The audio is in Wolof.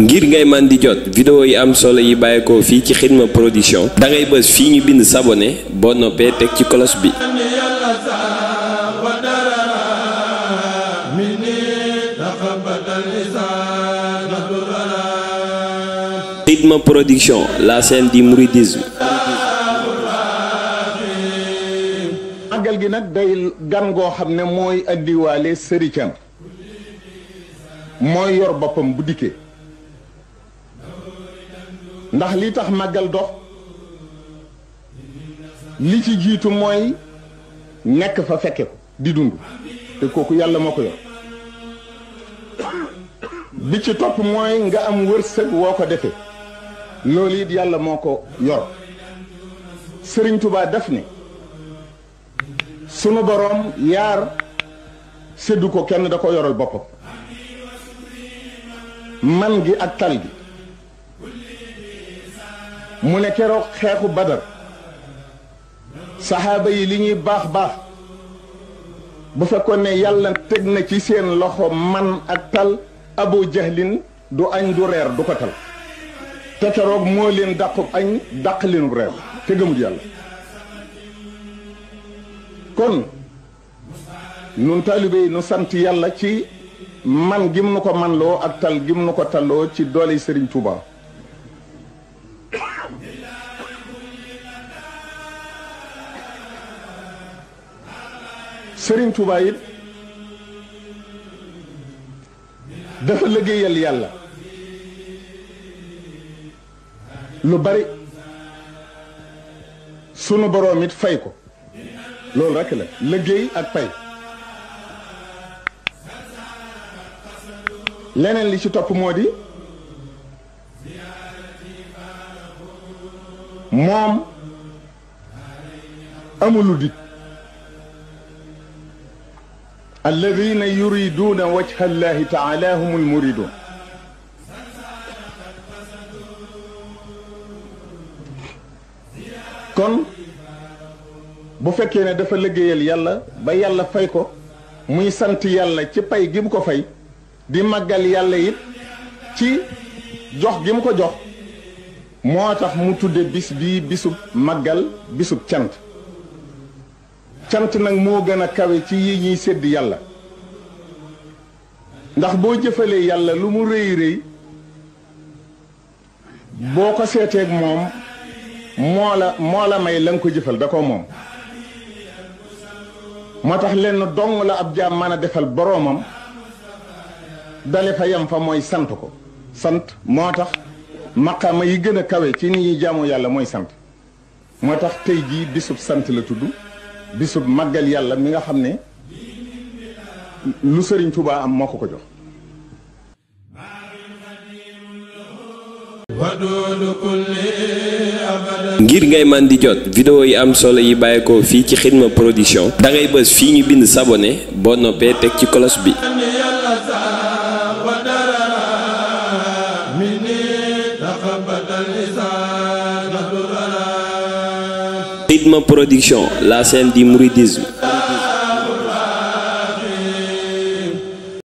ngir ngay man di jot vidéo yi am solo yi bàyyeekoo fii ci Xidma production da ngay bës fii ñu bind s'abonner boo noppee teg ci cloche bi. Xidma production, la chaîne du mouridisme. magal gi nag day gan goo xam ne mooy addiwaale Serigne mooy yor boppam bu dikkee ndax li tax màggal dox li ci jiitu mooy nekk fa fekke ko di dund te kooku yàlla moo ko yor bi ci topp mooy nga am wërsëg woo ko defee loolu it yàlla moo ko yor Sëriñ Tuubaa def ne sunu boroom yaar séddu ko kenn da ko yoral boppam man gi ak tal gi mu ne keroog xeexu Badar saxaaba yi li ñuy baax baax bu fekkoon ne yàlla teg na ci seen loxo man ak tal Abu Jahlin du añ du reer du ko tal te keroog moo leen dàqub añ dàq leenu reer te gëmut yàlla kon nun taalibe yi nu sant yàlla ci man gim nu ko manloo ak tal gim nu ko talloo ci doole Serigne Touba Serigne Touba it dafa liggéeyal yàlla lu bari sunu boroom it fay ko loolu rekk la liggéey ak pay leneen li ci topp moo di moom amulu dit alladina yuriduna wajha allahi taala humul muridun kon bu fekkee ne dafa liggéeyal yàlla ba yàlla fay ko muy sant yàlla ci pay gi mu ko fay di màggal yàlla it ci jox gi mu ko jox moo tax mu tudde bis bii bisub màggal bisub cant cant nag moo gën a kawe ci yi ñuy sédd yàlla ndax boo jëfalee yàlla lu mu rëy rëy boo ko seeteeg moom moo la may la nga ko jëfal da ko moom moo tax lenn dong la ab jaam mën a defal boroomam dale fa yam fa mooy sant ko sant moo tax maqaama yi gën a kawe ci ni ñuy jaamu yàlla mooy sant moo tax tey jii bisub sant la tudd bisub màggal yàlla mi nga xam ne lu Sëriñ Tuubaa am moo ko ko jox ngir ngay man di jot vidéo yi am solo yi bàyyeekoo fii ci Xidma production da ngay bës fii ñu bind s'abonner boo noppee teg ci cloche bi. Xidma production, la chaîne du mouridisme.